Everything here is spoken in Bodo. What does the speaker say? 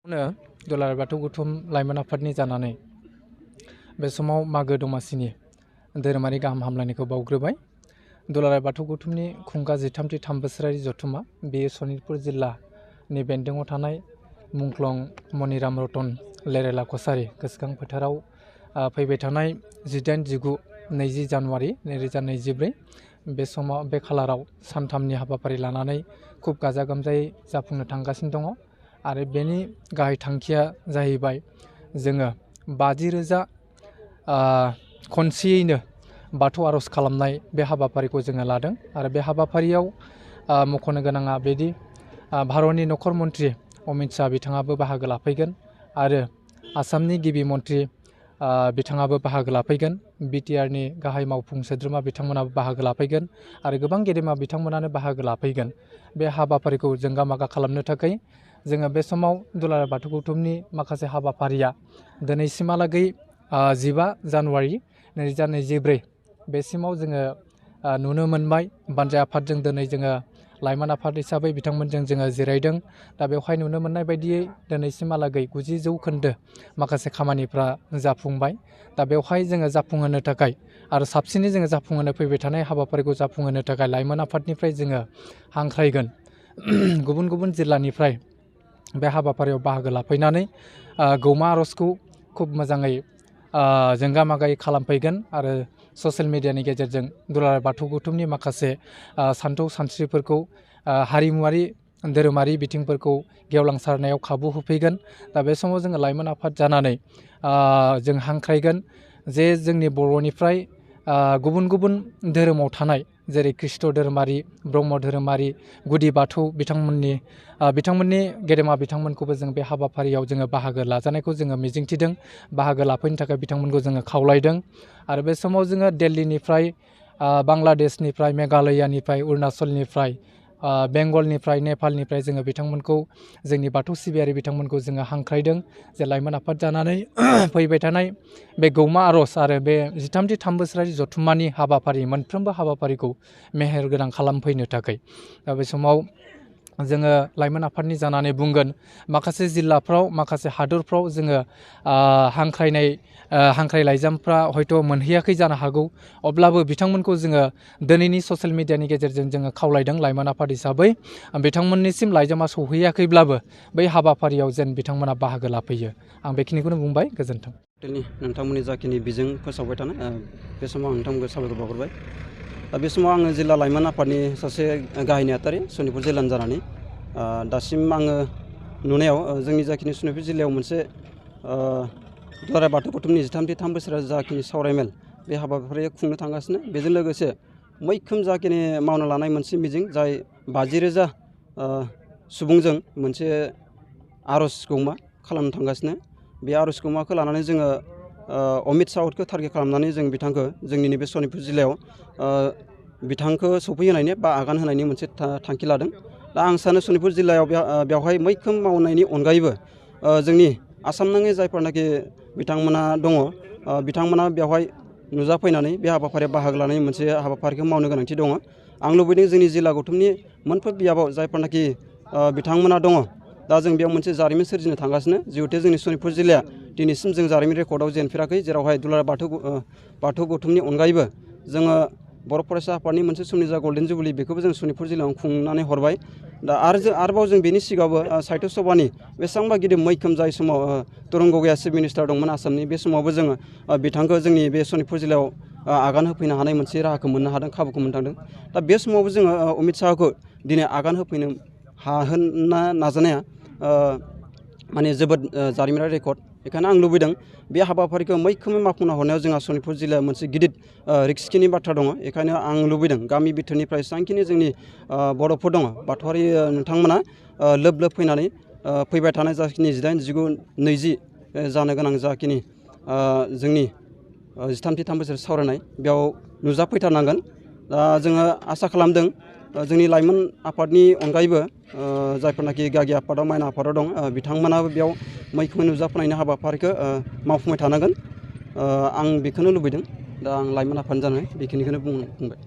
दुलाराय बाथौ गौथुम लाइमोन आफादनि जानानै बे समाव मागो दमासिनि धोरोमारि गाहाम हामलायनायखौ बावग्रोबाय। दुलाराय बाथौ गौथुमनि खुंगा 13थि 3 बोसोरारि जथुमा बेयो सनितपुर जिल्लानि बेन्दोङाव थानाय मुंख्लं मनिराम रतन लेरेला कसारी गोसोखां फोथाराव फैबाय थानाय 18, 19, 20 जानुवारि 2024 बे समाव बे खालाराव सानथामनि हाबाफारि लानानै खुब गाजा गोमजायै जाफुंनो थांगासिनो दङ। आरो बेनि गाहाय थांखिया जाहैबाय जोङो 50,000 खनसेयैनो बाथौ आर'ज खालामनाय बे हाबाफारिखौ जोङो लादों। आरो बे हाबाफारियाव मख'नो गोनाङा बेदि भारतनि नखर मन्त्रि अमित शाह बिथाङाबो बाहागो लाफैगोन आरो आसामनि गिबि मन्त्रि बिथाङाबो बाहागो लाफैगोन। बिटिआरनि गाहाय मावफुं सोद्रोमा बिथांमोनाबो बाहागो लाफैगोन आरो गोबां गेदेमा बिथांमोनानो बाहागो लाफैगोन। बे हाबाफारिखौ जोंगा मागा खालामनो थाखाय जोङो बे समाव दुलाराय बाथौ गौथुमनि माखासे हाबाफारिया दिनैसिमहालागै 15 जानुवारि 2024 बेसिमाव जोङो नुनो मोनबाय। बानजाय आफादजों दिनै जोङो लाइमोन आफाद हिसाबै बिथांमोनजों जोङो जिरायदों। दा बेवहाय नुनो मोननाय बायदियै दिनैसिमहालागै 90% माखासे खामानिफ्रा जाफुंबाय। दा बेवहाय जोङो जाफुंहोनो थाखाय आरो साबसिनै जोङो जाफुंहोनो फैबाय थानाय हाबाफारिखौ जाफुंहोनो थाखाय लाइमोन आफादनिफ्राय जोङो हांख्रायगोन। गुबुन गुबुन जिल्लानिफ्राय बे हाबाफारियाव बाहागो लाफैनानै गौमा आर'जखौ खुब मोजाङै जोंगा मागायै खालामफैगोन आरो ससियेल मिडियानि गेजेरजों दुलाराय बाथौ गौथुमनि माखासे सानथौ सानस्रिफोरखौ हारिमुवारि धोरोमारि बिथिंफोरखौ गेवलांसारनायाव खाबु होफैगोन। दा बे समाव जोङो लाइमोन आफाद जानानै जों हांख्रायगोन जे जोंनि बर'निफ्राय गुबुन गुबुन धोरोमाव थानाय जेरै ख्रिष्ट धोरोमारि, ब्रह्म धोरोमारि, गुदि बाथौ बिथांमोननि गेदेमा बिथांमोनखौबो जों बे हाबाफारियाव जोङो बाहागो लाजानायखौ जोङो मिजिंथिदों। बाहागो लाफैनो थाखाय बिथांमोनखौ जोङो खावलायदों। आरो बे समाव जोङो दिल्लीनिफ्राय, बांलादेशनिफ्राय, मेघालयानिफ्राय, अरुणाचलनिफ्राय, बेंगलनिफ्राय, नेपालनिफ्राय जोङो बिथांमोनखौ जोंनि बाथौ सिबियारि बिथांमोनखौ जोङो हांख्रायदों जे लाइमोन आफाद जानानै फैबाय थानाय बे गौमा आर'ज आरो बे 13थि 3 बोसोरारि जथुम्मानि हाबाफारि मोनफ्रोमबो हाबाफारिखौ मेहेर गोनां खालामफैनो थाखाय दा बे समाव जोङो लाइमोन आफादनि जानानै बुंगोन माखासे जिल्लाफ्राव माखासे हादरफ्राव जोङो हांख्राय लाइजामफ्रा हयथ' मोनहैयाखै जानो हागौ। अब्लाबो बिथांमोनखौ जोङो दिनैनि ससियेल मिडियानि गेजेरजों जोङो खावलायदों लाइमोन आफाद हिसाबै बिथांमोननिसिम लाइजामा सौहैयाखैब्लाबो बै हाबाफारियाव जेन बिथांमोना बाहागो लाफैयो। आं बेखिनिखौनो बुंबाय। गोजोन्थों। नोंथांमोननि जाखिनि बिजों फोसावबाय थानाय बे समाव आं नोंथांमोनखौ साबायखर बावहरबाय। दा बे समाव आङो जिल्ला लाइमोन आफादनि सासे गाहाय नेहाथारि सनितपुर जिल्लानि जानानै दासिम आङो नुनायाव जोंनि जाखिनि सनितपुर जिल्लायाव मोनसे दुलाराय बाथौ गौथुमनि 13थि 3 बोसोरारि जाखिनि सावरायमेल बे हाबाफारिया खुंनो थांगासिनो। बेजों लोगोसे मैखोम जाखिनि मावनो लानाय मोनसे मिजिं जाय 50,000 सुबुंजों मोनसे आर'ज गौमा खालामनो थांगासिनो। बे आर'ज गौमाखौ लानानै जोङो अमित शाहखौ टारगेट खालामनानै जों बिथांखौ जोंनि नैबे सनितपुर जिल्लायाव बिथांखौ सौफैहोनायनि बा आगान होनायनि मोनसे थांखि लादों। दा आं सानो सनितपुर जिल्लायाव बेवहाय मैखोम मावनायनि अनगायैबो जोंनि आसाम नाङै जायफोरनाखि बिथांमोना दङ बिथांमोना बेवहाय नुजाफैनानै बे हाबाफारियाव बाहागो लानायनि मोनसे हाबाफारिखौ मावनो गोनांथि दङ। आं लुबैदों जोंनि जिल्ला गौथुमनि मोनफ्रोम बियाबाव जायफोरनाखि बिथांमोना दङ दा जों बेयाव मोनसे जारिमिन सोरजिनो थांगासिनो। जिहेथु जोंनि सनितपुर जिल्लाया दिनैसिम जों जारिमिन रेकर्डआव जेनफेराखै जेरावहाय दुलाराय बाथौ गौथुमनि अनगायैबो जोङो बर' फरायसा आफादनि मोनसे समनि जा गल्डेन जुबलि बेखौबो जों सनितपुर जिल्लायाव खुंनानै हरबाय। दा आरोबाव जों बेनि सिगाङावबो साहित्य सभानि बेसेबांबा गिदिर मैखोम जाय समाव तरुन गगैया चिफ मिनिस्टार दंमोन आसामनि बे समावबो जोङो बिथांखौ जोंनि बे सनितपुर जिल्लायाव आगान होफैनो हानाय मोनसे राहाखौ मोननो हादों, खाबुखौ मोननो थांदों। दा बे समावबो जोङो अमित शाहखौ दिनै आगान होफैनो हाहोनो नाजानाया माने जोबोद जारिमिनारि रेकर्ड। बेखायनो आं लुबैदों बे हाबाफारिखौ मैखोमै मावफुंना हरनायाव जोंहा सनितपुर जिल्लायाव मोनसे गिदिर रिस्कनि बाथ्रा दङ। बेखायनो आं लुबैदों गामि बिथोरनिफ्राय जेसेबांखिनि जोंनि बर'फोर दङ बाथौआरि नोंथांमोना लोब लोब फैनानै फैबाय थानाय जाखिनि 18, 19, 20 जानो गोनां जाखिनि जोंनि 13थि 3 बोसोर सावरायनाय बेयाव नुजाफैथारनांगोन। दा जोङो आसा खालामदों जोंनि लाइमोन आफादनि अनगायैबो जायफोरनाखि गागि आफादाव माइनाव आफादाव दं बिथांमोनाबो बेयाव मैखोमै नुजाफैनायनि हाबाफारिखौ मावफुंबाय थानांगोन। आं बेखौनो लुबैदों। दा आं लाइमोन आफादनि जानानै बेखिनिखौनो बुंबाय।